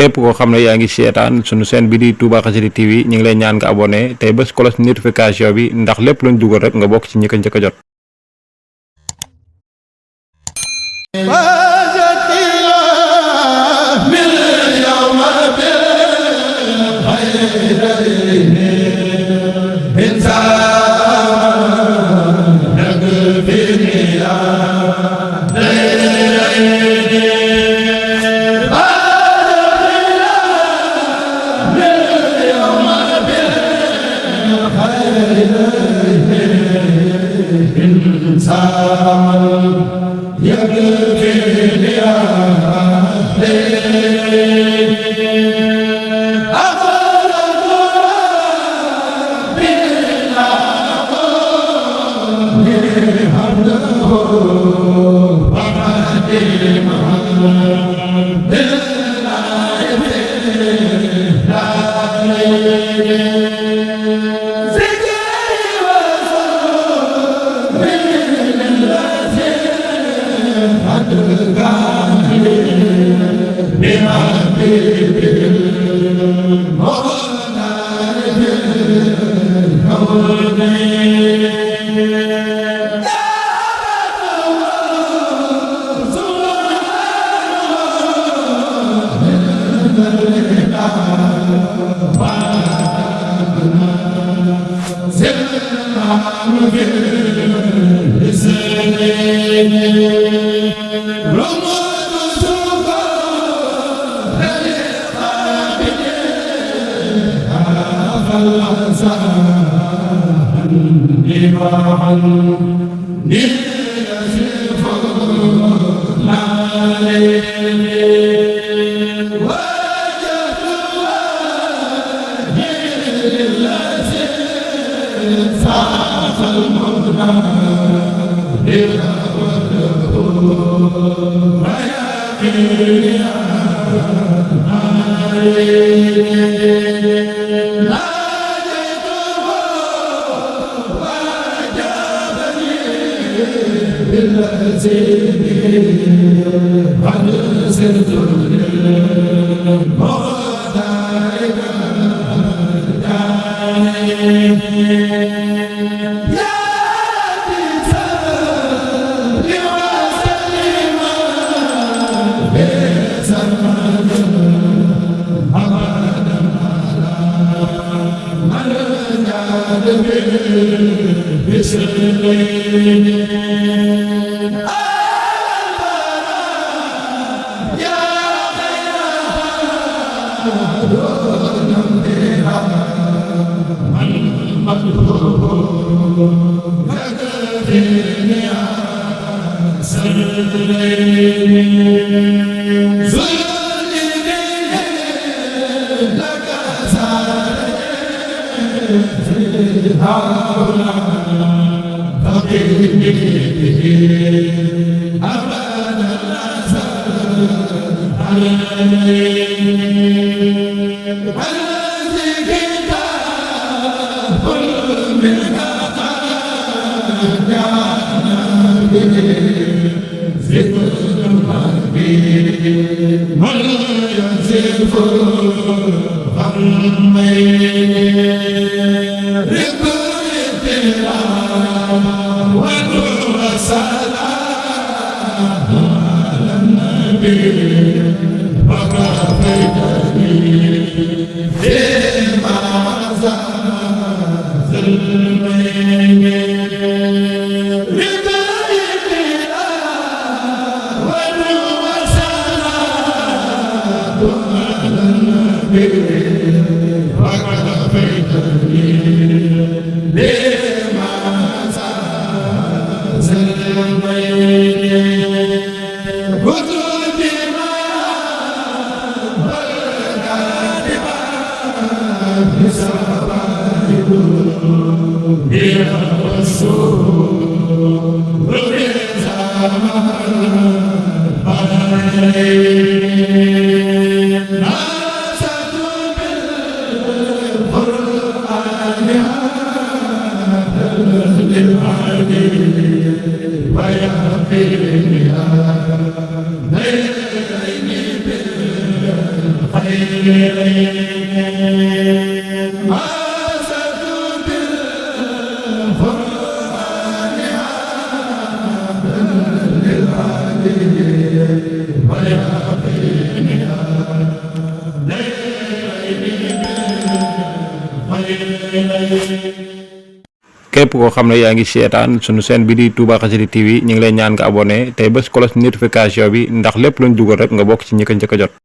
képp koo xam ne yaa ngi seetaan sunu chaîne bi di Touba Xassida TV ñu ngi lay ñaan nga abonné tey bés cloche notification bi ndax lépp luñ dugal rek nga bokk ci ñi ko njëkk a jot. képp koo xam ne yaa ngi seetaan sunu chaîne bi di Touba Xassida TV ñu ngi lay ñaan nga abonné tey bés cloche notification bi ndax lépp luñ dugal rek nga bokk ci ñi ko njëkk a jot.